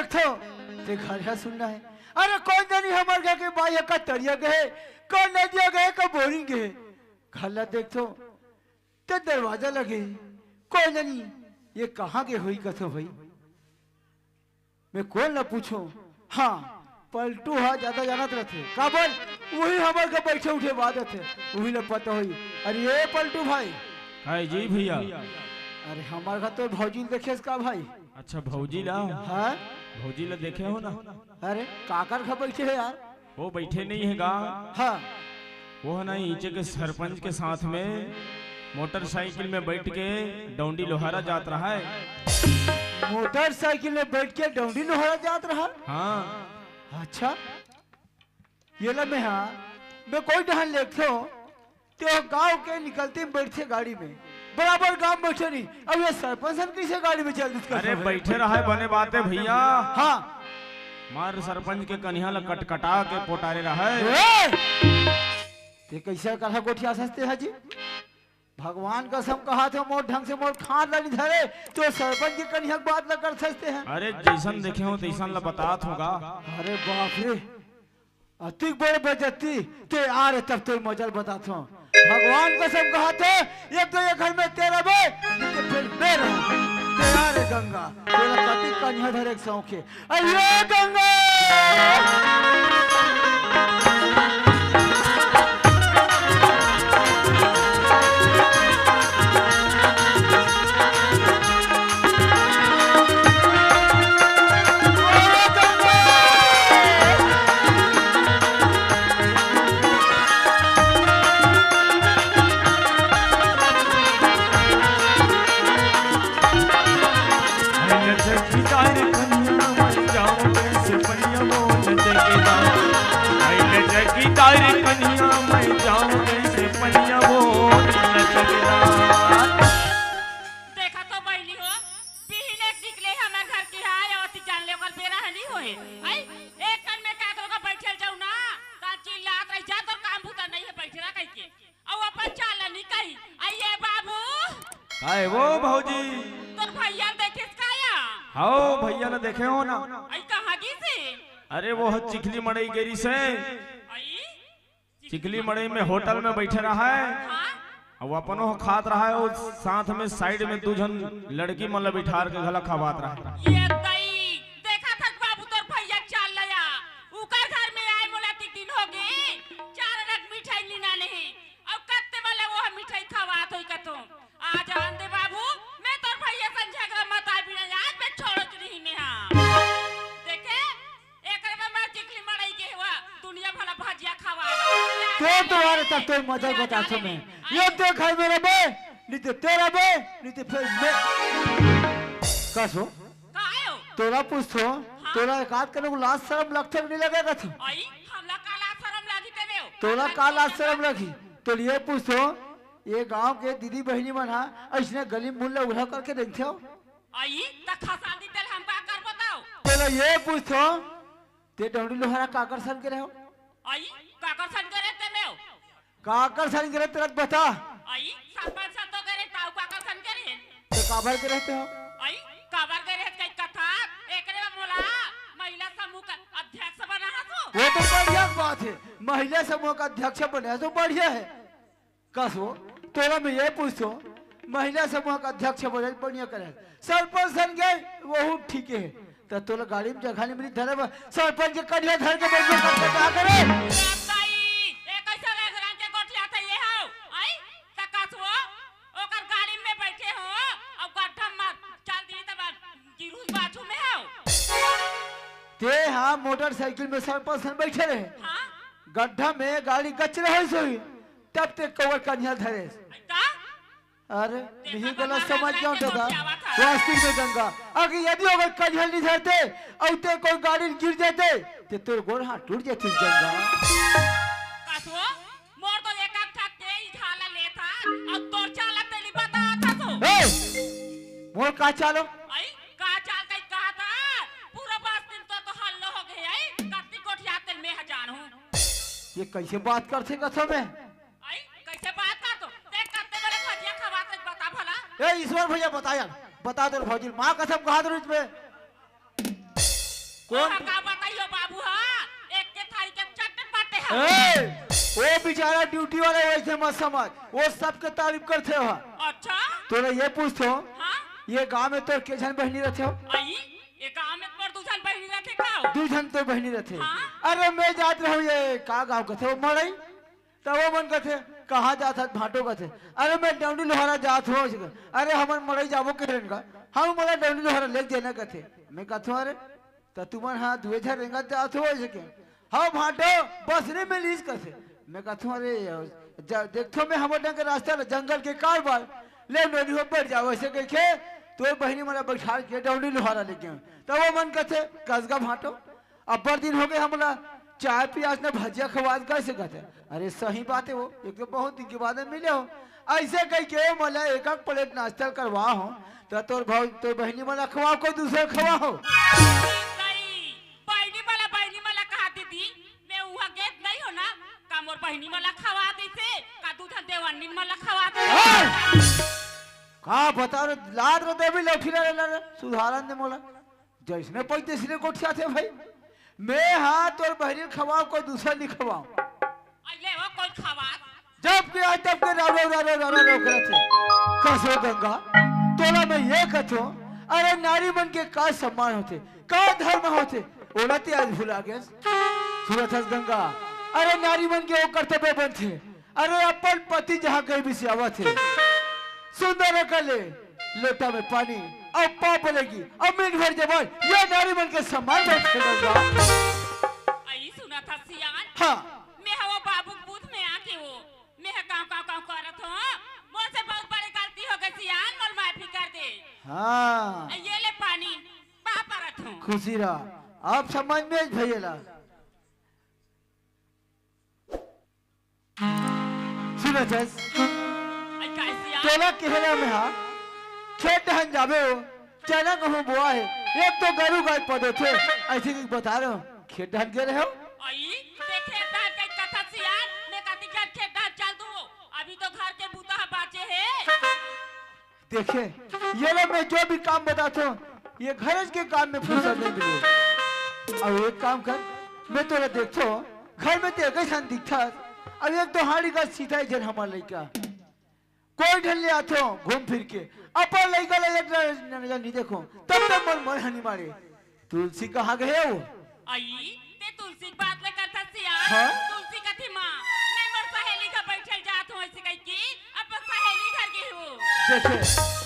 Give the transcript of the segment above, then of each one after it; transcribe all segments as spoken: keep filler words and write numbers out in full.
थो, ते घर ह सुन्ना हे। अरे कोन जनी हमर घर के बाई ह का तरिया गे हे, का नदिया गे हे, का बोरिंग गे हे। घर ला देखथो, ते दरवाजा लगे हे। कोन जनी ये कहाँ गे होही कथो भई। मैं कोन ला पूछों? हाँ, पलटू ह जादा जानत रथे। काबर? उही हमर घर बइठे उठे बात रथे, उही ला पता होही। अरे ये पलटू भाई। काय जी भैया? अरे हमर घर तोर भौजी ल देखेस का भाई? अच्छा भौजी ला? हाँ? भौजी ला देखे हो ना? अरे काकर घर बइठे हे यार? वो बइठे नहीं हे गा। हाँ। वो ह ना नीचे के सरपंच के साथ में मोटरसाइकिल में बइठ के डौंडी लोहारा जात रहा हे। मोटरसाइकिल में बइठ के डौंडी लोहारा जात रहा? हाँ। अच्छा, ये ला मैं, हाँ, मैं कोई डहन लेथों, ते गांव के निकलते में बइठथे गाड़ी में, बराबर गांव में बइठे नहीं। अब ये सरपंच ह कइसे गाड़ी में चल दिस? अरे बइठे रहा हे, बने बात हे भैया। हाँ। मार सरपंच के कनिहा ला कटकटा के पोटारे रहा हे। ए! ते कइसे कहा गोठियाथस ते ह जी? भगवान कसम कहाथों, मोर ढंग से मोर खांद ला नइ धरे, तो सरपंच के कनिहा के बात ला करथस ते ह। अरे जइसन देखे हो तइसन ला बतात हों गा। अरे बाप रे, अतिक बड़ बेइज्जती। ते आ रे तब तोर मजा ल बताथों। भगवान कसम कहाथों, एक तो ये घर में ते रबे, नहीं तो फिर मैं रहूं। ते आ रे गंगा, तोला कतिक कनिहा धरे के सौंख हे। अयो गंगा। देखा तो बहिनी हो, बिहने निकले हमर घर के हाय, अउ ती जान ले ओकर बेरा ह नहीं होए। आई, एक कन में काकरो का बइठे ल जाऊ ना, त चिल्लात रही, "जा, तोर काम बूता नहीं हे, बइठे रह," कहिके। अउ अपन चाल ल नहीं कही। आई ये बाबू। काय वो भौजी? तोर भैया ल देखेस का या? हव, भैया ल देखे हों ना। आई कहाँ गिस हे? अरे वो ह चिखली मड़ई गे रिहिस हे। आई? चिखली मड़ई में होटल में बइठे रहा हे। हाँ? अउ अपनो ह खात रहा हे, अउ साथ में साइड में दू झन लड़की मन ला बिठार के घला खवात रहा हे। ये दई, देखा थस बाबू तोर भैया के चाल ल या। उकर घर में आए मोला अतिक दिन होगे, चार रंग मिठाई निना नहीं। अउ कत्ते वाला वो ह मिठाई खवात होही कथों। आज आन दे बाबू, मैं तोर भैया संग झगरा मत आए बिना, आज मैं छोड़ोच नहीं मैं, हाँ। देखे, एकरे बर मैं चिखली मड़ई गे हवं, दुनिया भला भजिया खवा। ते तो आ रे तब तोर मजा ल बताथों मैं। ये ते घर में रबे, नहीं ते ते रबे, नहीं ते फिर मैं। कस हो? का आयो? तोला पूछथों, हाँ? तोला एकाध कने को लाज सरम लगथे कि नहीं लगे कथों? आई, हमला का लाज सरम लागी ते में हो? तोला का लाज सरम लागी? तोला ये पूछथों, ये गांव के दीदी बहिनी मन हा अइसने गली मुल्ला उघरा करके रेंगथे हो? आई, त खसांदी तेल हम का कर बताओ? तोला ये पूछथों, ते डौंडी लोहारा काकर सन के रहे हो? आई, काकर सन के रहे ते में हो? काकर सन के रहे तेला बता। आई, सरपंच सन तो के रहे, ताऊ काकर सन के रहे? तो काबर के रहे ते हो? आई, काबर के रहे कई कथा, एकरे में मोला महिला समूह का अध्यक्ष बना हा तो। वो तो बढ़िया बात हे, महिला समूह का अध्यक्ष बने तो बढ़िया हे। कस हो, तोला मैं ये पूछथों, महिला समूह का अध्यक्ष बने बढ़िया करे, सरपंच सन गे, वहू ठीक हे। त तोला गाड़ी में जगह नहीं मिली धरे बर, सरपंच के कनिहा धर के बैठ के का करे? ए दाई, ए कैसे रंग रंग के गोठियाथे ये हो? आई, त कस हो, ओकर गाड़ी में बैठे हो, अउ गड्ढा में चल दी तब गिरू बाजू में हो। ते हा मोटरसाइकिल में सरपंच सन बैठे रहे। हाँ? गड्ढा में गाड़ी गच रहे सोई, तब ते ओकर कनिहा धरे। का? अरे, देखा नहीं गलत समझ गया दादा। वास्तविक में गंगा। अगर यदि ओकर कनिहा नहीं धरते, अउ ते कोई गाड़ी में गिर जाते, ते तोर गोड़ हाथ टूट जाते गंगा। कसो, मोर तो एक आध ठक के ही झाला लेत हा, अउ तोर चाला तेली बता था तो। ए, मोर का चालो? आई, का चाल कही कहा था? पूरा बात दिन तो, तो हल्लो हो गए, आई, कत्ती गोठिया तेल में हजान हूँ। ये कैसे बात करथे कसो में? आई, कैसे बात कर तो? देख, कत्ते बड़े भजिया खवात हे, बता भला। ए, ईश्वर भैया, बता यार। बता दे भौजी, माँ कसम कहा दे इसमें। कौन? ओहा का बताइयो बाबू हा, एक के थारी के चट्टे पट्टे हा। ए, वो बेचारा ड्यूटी वाला, वैसे मत समझ, वो सबके तारीफ करथे हा। अच्छा? तोला ये पूछथों, हाँ? ये गांव में तोर के झन बहिनी रथे हो? आई, ये गांव में तोर दू झन बहिनी रथे का हो? दू झन तोर बहिनी रथे। हाँ? अरे मैं जात रहूं ये का गांव कथे हो, मड़ई? त वो मन कथे, "कहाँ जात हस भांटो?" कथे, "अरे मैं डौंडी लोहारा जात हों।" अरे हमन मड़ई जाबो कहे रेन गा, हम मोला डौंडी लोहारा लेग देना कथे। मैं कथों, "अरे त तुमन हा दुए झन रेंगत जात हो?" अइसे के, "हव भांटो, बस नी मिलिस," कथे। मैं कथों, "अरे ज-, देखथों मैं हमर डंग के रास्ता ल, जंगल के काल बाल, ले नोनी हो बैठ जाओ," अइसे कहिके तोर बहिनी मोला बैठाल के डौंडी लोहारा लेगे। त वो मन कथे, "कस गा भांटो, अब्बड़ दिन होगे हमला चाय पियास न भजिया खवास गा," अइसे कथे। अरे सही बात हे वो, एक तो बहुत दिन के बाद में मिले हो। अइसे कहिके मोला एक आध प्लेट नाश्ता करवा हो, त तोर भाव, तोर बहिनी मोला खवाओ, कोई दूसर खवा हो। नहीं, बहिनी मोला, बहिनी मोला कहा दीदी, मैं उहाँ गेत नहीं हो ना, का मोर बहिनी मोला खवा देथे, का दू झन देवन्नी मोला खवा देथे? ओए! का बता रे, लाद रे देवी लौठी रे, रे, रे, सुधारन दे मोला। जइसने पइते सिरे गोठियाथे भाई। मैं हा तोर बहिनी ल खवाओं, कोई दूसर नी खवाओं। अइले वो कोई खवात। जब के आए तब के राव, राव, राव, राव, राव, राव करत हे। कस हो गंगा, तोला मैं ये कथों, अरे नारी मन के का सम्मान होथे, का धर्म होथे, ओला ते आज भुला गेस। सुनत हस गंगा, अरे नारी मन के वो कर्तव्य बनथे, अरे अपन पति जहाँ कहीं भी से आवत हे, सुंदर अकल ले, लोटा में पानी, अउ पाँव पलेगी, अउ मीठ भर जबान, ये नारी मन के सम्मान बैठ के गंगा। अई सुनत हस सियान? हाँ। मैं हवा बाबू के बूथ में आके वो, मैं ह काँव, काँव, काँव करत हों, मोर से बहुत बड़ी गलती हो गई सियान, मोर माफी कर दे। हाँ। अई ये ले पानी, पाँव परत हों। खुशी रह, अब समझ में आइस भैया ला। सुनत हस? अई, काय सियान? तोला केहे रेहेंव मैं हा, खेत डहन जाबे हो, चना गहूँ बोआ हे, एक तो गरू गाय पदोथे, अइसे कहिके बता रहे हो, खेत डहन गे रहे हो? अई, ते खेत डहन के कथस सियान, मैं कथी के खेत डहन चल दूँ, अभी तो घर के बूता ह बाँचे हे। देखे, ये ला मैं जो भी काम बताथों, ये घरज के काम में फुर्सत नहीं मिले। अउ एक काम कर, मैं तोला देखथों, घर में ते एक झन दिखथस, अउ एक तो हाड़ी का सीधा ही झन हमर लइका। कोई ढल ले आथों, घूम फिर के, अपन लइका ला एक नजर नहीं देखों, तब तक मन, मन हनी मारे। तुलसी कहाँ गए हो? अई, ते तुलसी के बात ले करथस सियान? हाँ? तुलसी कथी माँ, मैं मोर सहेली घर बैठे जात हों, अइसे कहिके अपन सहेली घर गे हो। देखे,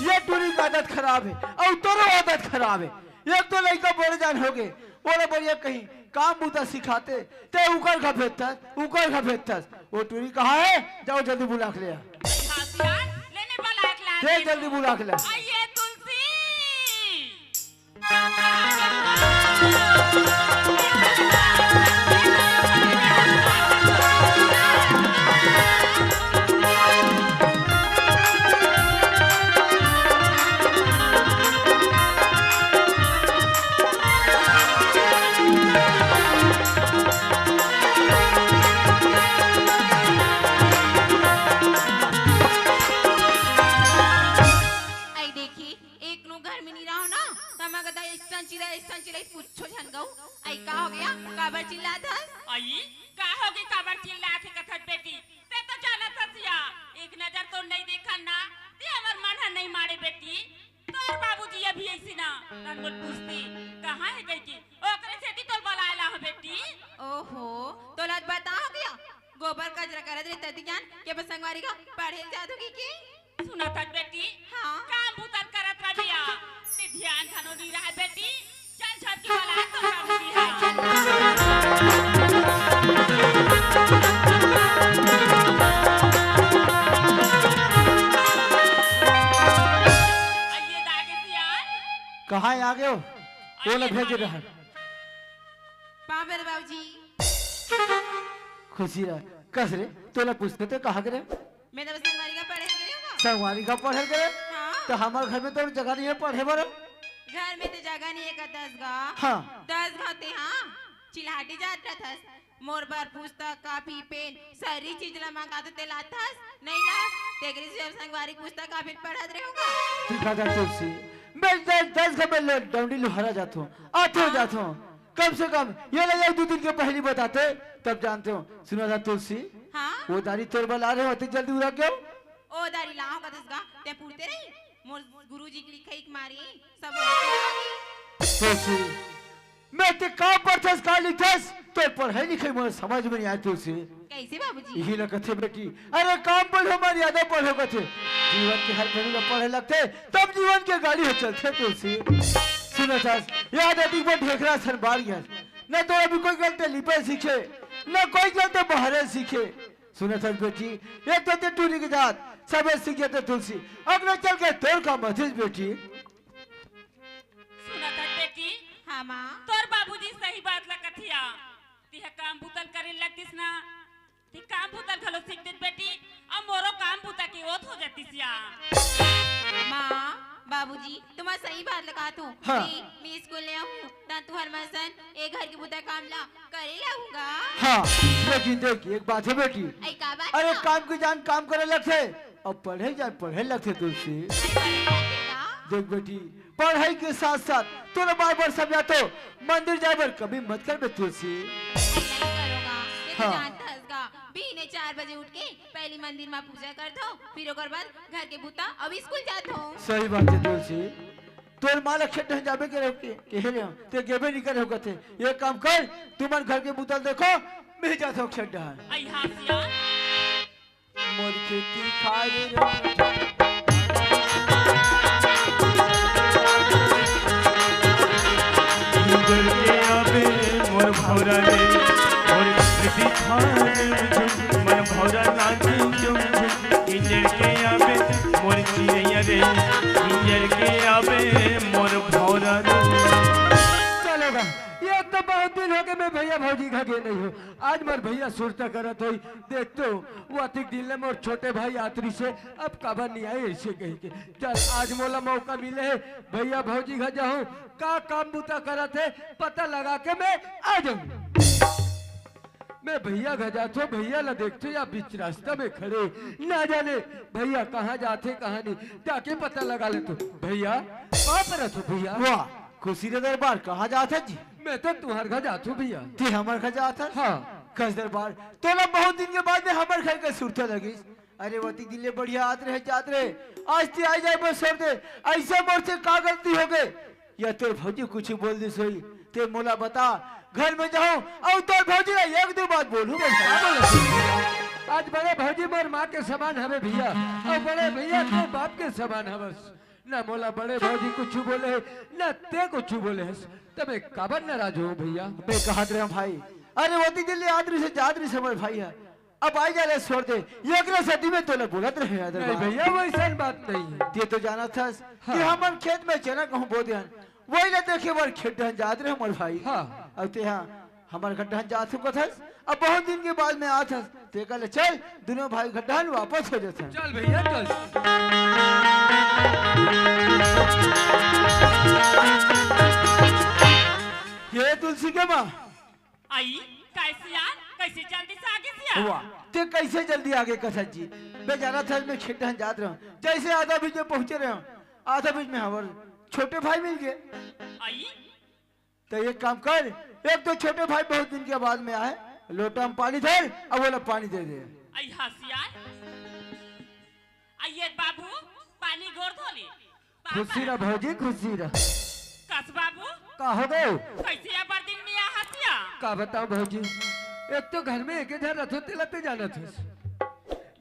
ये टूरी के आदत खराब हे, अउ तोरो आदत खराब हे। एक तो लइका बड़े जान होगे, ओला बढ़िया कहीं काम बूता सिखाते, ते उकर घर भेजथस, उकर घर भेजथस। वो टूरी कहाँ हे? जाओ जल्दी बुला के ले आ। अई हाँ सियान, ले मैं बुला के ला ते जल्दी बुला के ला। अई ये तुलसी। अई देखी, एक नो घर में नी रहो ना, त मगदा अइसन चिल्ला, अइसन चिल्ला, पूछो झन गऊ। अई का हो गया? काबर चिल्लात हस? अई का हो गई, काबर चिल्लात हे कथस बेटी? ते तो जानत हस या, एक नजर तो नहीं देखन ना, ते हमर मन ह नहीं मारे बेटी। तोर बाबूजी अभी अइसे ना, तन मोर पूछते, कहाँ हे कहिके, ओकरे सेती तोला बलाए ला हो बेटी। ओहो, तोला बता हो गया, गोबर कचरा करत रही तदी जान के बस संगवारी का पढ़े जात होगी की? सुनत हस बेटी, हाँ। काम भूतन करत रह बिया, ते ध्यान घनो नी रहा बेटी। चल झटकी वाला तो बाबूजी है। आइए दागे सियान। कहाँ आ गए हो? आइए ओला भेजे दागे। रहन। पाँव परत हों बाबूजी। खुशी रह। कस रे, तोला पूछते तो कहाँ करे? मैं तो बस संगवारी का पढ़े गे रहेंव। संगवारी का पढ़े गे रहे? हाँ। तो हमर घर में तो जगह नहीं हे पढ़े बर। घर में तो जगह नहीं हे का दस गा? हाँ। दस गा ते हाँ, चिल्हाटी जात रहत हस। मोर बर पुस्तक, कापी, पेन, सरी चीज ला मंगाथों ते लाथस, नहीं लास। तेकरे से संगवारी पुस्तक, कापी पढ़त रहेंव गा। ठीक है, जा तुलसी। मैं दस, दस गा में ले डौंडी लोहारा जाथों, आथों हाँ। जाथों। कम से कम ये ला एक दू दिन के पहली बताते, तब जानते हो। सुना था तुलसी, हाँ? वो दारी तोर बर ला रहे होते, जल्दी उड़ा क्यों? ओ दारी लाओ का दस गा, ते पूछते रही, मोर गुरुजी की लिखाई के मारी, सब होते रहोगे। तुलसी, मैं ते का पढ़थस, का लिखथस, तोर पढ़ाई लिखाई मोर समझ में नहीं आय तुलसी। कैसे बाबूजी? यही ला कथे बेटी, अरे काम पढ़ो, मर्यादा पढ़ो कथे। जीवन के हर घड़ी में पढ़े लगथे, तब जीवन के गाड़ी हो चलथे तुलसी। सुनत हस, याद आती वो ढेखरा सन बार गया। न तो अभी कोई गलते लिपे सीखे, न कोई गलते बहरे सीखे। सुनत हस बेटी, एक तो ते टूरी के जात, सबे सीख जाते तुलसी। अगले चल के तोर का मथिस बेटी। सुनत हस बेटी, हाँ माँ। तोर बाबूजी सही बात ला कथिया। तिहा काम बुतल करे लगतिस ना, ती काम बुतल घलो सीख देत बेटी, अब मोरो काम बुता के ओत हो जातिस या। माँ, बाबूजी, तुम्हार सही बात लगा तू। हाँ। मैं, मैं स्कूल ले आहूँ, ता तुहर मसन ए घर के बुता काम ला करे लाऊंगा। हाँ, लेकिन देख, एक बात है बेटी। ऐ का बात अरे ना? काम की जान काम करे लगथे, अब पढ़े जान पढ़े लगथे तुलसी। अरे पढ़े लगथे का? देख बेटी, पढ़ाई के साथ साथ तोला बार बार समझा तो मंदिर जाए बर कभी मत कर बे तुलसी। नहीं करूँगा। ये तो हाँ। जानता हस गा, बीने चार बजे उठ के पहली मंदिर में पूजा करथो, फिर ओकर बाद घर के बुता अब स्कूल जाथो। सही बात है तुलसी। तोर माँ ला खेत ढहन जाबे के रहो के, कहे रहे हो, ते गेबे नहीं करे हो कथे। ये काम कर, तुमन घर के बुता देखो, मैं जाथो खेत ढहन। आई हाँ सिया। मोर खेती खार इंजर के आबे मोर भौरा रे, मोर खेती खार झुम, मोर भौरा नाचे झुम झुम। इंजर के आबे मोर चिड़ैया रे, इंजर के आबे मोर भौरा रे। चलो गा, ये तो बहुत दिन हो गए मैं भैया भौजी घर गए नहीं हूँ। आज मोर भैया सुरता करत होई, देख तो, वो अतिक दिन ले मोर छोटे भाई आतरी से अब काबर नहीं आए ऐसे कही के। चल, आज मोला मौका मिले है, भैया भौजी घर जाहूँ, का काम बुता करत है, पता लगा के मैं आ जाऊँ। मैं भैया घर जाथो, भैया ला देखथो या बीच रास्ता में खड़े, ना जाने भैया कहाँ जाथे, कहाँ नहीं, जाके पता लगा लेथो। भैया, कहाँ पर रथो भैया? वाह, खुशी रे दरबार, कहाँ जाथस जी? मैं तो तुहर घर जाथो भैया। ते हमर घर जाथस? हाँ। कस दरबार, तोला बहुत दिन के बाद में हमर घर के सुरता लगिस। अरे वती दिन ले बढ़िया आत रहे, जात रहे, आज ते आ जाए बस छोड़ दे। ऐसे मोर से का गलती हो गए? या तोर भौजी कुछ बोल दिस होई, ते मोला बता, घर में जाहूँ अउ तोर भौजी ला एक दो बात बोलूँ बस। का बोलत? आज बड़े भौजी मोर माँ के समान हवे भैया, अउ बड़े भैया तोर बाप के समान हवस। ना मोला बड़े भौजी कुछ बोले है, ना ते कुछ बोले हस, तब मैं काबर नाराज हो भैया? मैं कहत रहे भाई, अरे वती दिन ले आत रहिस हे, जात रहिस हे हमर भाई है, अब आई जा ले छोड़ दे, ये एकरे सेती में तोला बोलत रहे यार नहीं दरबार। भैया, वैसन बात नहीं है। ते तो जानत हस हाँ। कि हमन खेत में चना कहूँ बो देहन, वही ला देखे बर खेत डहन जात रहे हमर भाई। हाँ। अब ते हाँ हमर घर डहन जात हूँ कथस, अब बहुत दिन के बाद में आत हस, ते कल चल, दोनों भाई घर डहन वापस हो जाते हैं। चल भैया, चल। ये तुलसी के माँ। आई, कैसे यार? कैसे जल्दी से आगे से यार? वाह, ते कैसे जल्दी आगे कथस जी? मैं जानत हस मैं खेत डहन जात रहे हूँ, जैसे आधा बीच में पहुँचे रहे हूँ, आधा बीच में हमर छोटे भाई मिल गए। आई? तो एक काम कर, एक तो छोटे भाई बहुत दिन के बाद में आए, लोटा में पानी धर, अब बोला पानी दे दे। आई हसियार। आइए बाबू, पानी गोर धो ले। बाबा। खुशी रह भौजी, खुशी रह। कस बाबू? का हो गए? कैसे या बर्दिन में आ हसिया? का बताओ भौजी, एक तो घर में एक जन रथो तेला ते जानत हस।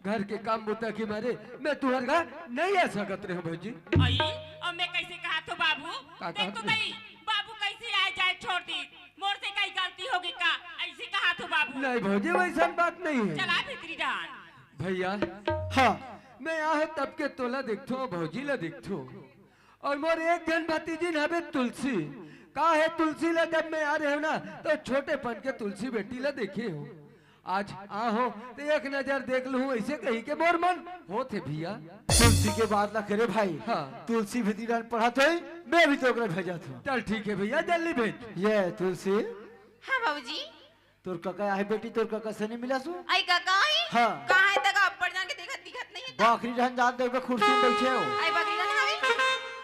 घर के काम बुता के मारे मैं तुहर घर नहीं आ सकत रहे भौजी। आई, अब मैं कैसे कहा थो बाबू? का देख कहत तो रहे? नहीं, बाबू कैसे आए जाए छोड़ दी, मोर से कई गलती होगी का? ऐसे कहा थो बाबू। नहीं भौजी, वैसन बात नहीं है। चला भीतरी डाल। भैया, हाँ। मैं आए तब के तोला देखथो, भौजी ला देखथो। और मोर एक जन भतीजिन हवे तुलसी। का है तुलसी ला जब मैं आ रहे हो ना, तो छोटेपन के तुलसी बेटी ला देखे हो। आज आ हो, तो एक नजर देख लूँ, ऐसे कही के मोर मन होत हे भैया। तुलसी के बात ला करे भाई। हाँ। तुलसी भी दिलन पढ़त होई, मैं भी तो ओकरा भेजत हूँ। चल ठीक है भैया, जल्दी भेज। ये तुलसी। हाँ बाबूजी। तोर कका आहे बेटी, तोर कका से नहीं मिला सु? आई कका आई? हाँ। कहाँ है तक अब्बड़ जान के देखत दिखत नहीं है। बकरी रहन जात देखबे कुर्सी में बैठे हो। आई बकरी रहन हवे।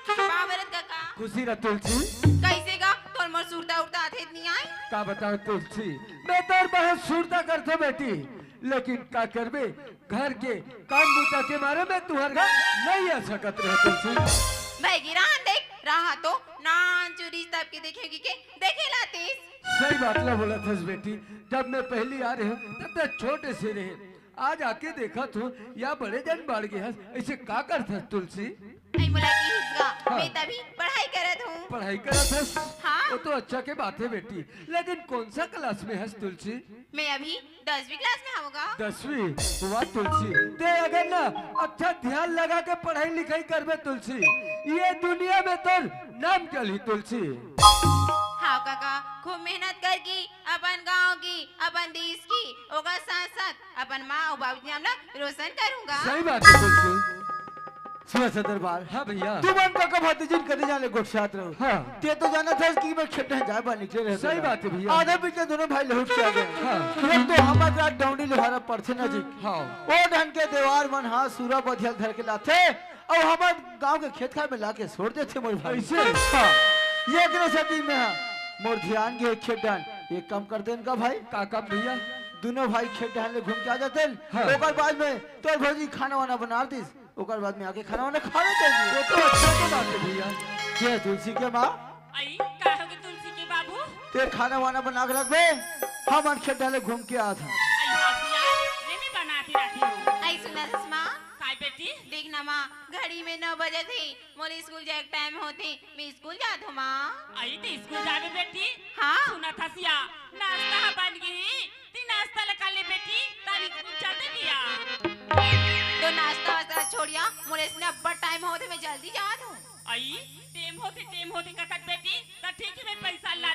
पाँव परत कका। खुशी रह तुलसी। कैसे गा? तोर मोर सुरता उरता आथे त नइ आय। का बतावं तुलसी, मैं तोर बहुत सुरता करथों बेटी, लेकिन का करबे, घर के काम बूता के मारे मैं तुंहर घर नइ आ सकत रहें तुलसी। भई गे रहन दे, रहा तो नान चुरी तब के देखे के, के देखे लातेस। सही बात ला बोलत हस बेटी, जब मैं पहली आ रहेंव तब तैं छोटे से रहे, आज आके देखत हों या बड़े जन बाढ़ गे हस, अइसे का करत हस तुलसी? अई मोला किहिस गा, हाँ। मैं तभी पढ़ाई करत हों। पढ़ाई करत हस? हाँ। वो तो अच्छा के बात हे बेटी, लेकिन कौन सा class में हस तुलसी? मैं अभी दसवीं class में हवं गा। दसवीं? वाह तुलसी, तैं अगर ना अच्छा ध्यान लगा के पढ़ाई लिखाई करबे तुलसी, ये दुनिया में तोर नाम चलही तुलसी। हाँ काका, खूब मेहनत करके अपन गांव के, अपन देश के, ओकर साथ साथ अपन माँ अउ बाबू के नाम ला रोशन करूंगा। सही बात हे तुलसी। सुन सरदार बाल। हाँ भैया। तुमन काका भतीजिन कति जाने गोठियात रहो। हाँ। तैं तो जानत हस कि मैं खेत डहन जाए बर निकले रहेंव। सही बात हे भैया। आधा बीच में दूनों भाई लहुट के आ गे। हाँ। एक तो हमर रात डौंडी लोहारा पड़थे नजीक। हाँ। ओ डहन के देवार मन हा सूरा बधिया धर के लाथे, अउ हमर गांव के खेत खार में लाके छोड़ देथे मोर भाई। अइसे? हाँ। ये एकरे सेती में हा मोर ध्यान गे खेत डहन। एक काम करते हैं का भाई? का काम भैया? दूनों भाई खेत डहन ले घूम के आ जाते हैं। हाँ। ओकर बाद में तोर भौजी खाना वाना बना दिस। ओकर बाद में आके खाना वाना खाना चाहिए। वो तो अच्छा के बात हे भैया। के तुलसी के माँ? अई, का होगे तुलसी के बाबू? तैं खाना वाना बना के रखबे, हमन खेत डहन ले घूम के आत हन। अई, हाँ भैया, मैं भी बनात ही रहती हूँ। अई, सुनत हस माँ? काय बेटी? देख ना माँ, घड़ी में नौ बजत हे, मोर स्कूल जाए के time होथे, मैं स्कूल जात हों माँ। अई, तैं स्कूल जाबे बेटी? हाँ। सुनत हस या, नाश्ता ह बन गे हे, तैं नाश्ता ला कर ले बेटी, तब स्कूल चल दे बिया। तो नाश्ता वास्ता छोड़िया, मोर अइसने अब्बड़ time होथे, मैं जल्दी जात हों। अई, time होथे, time होथे कथस बेटी, त ठीक हे, मैं पैसा ला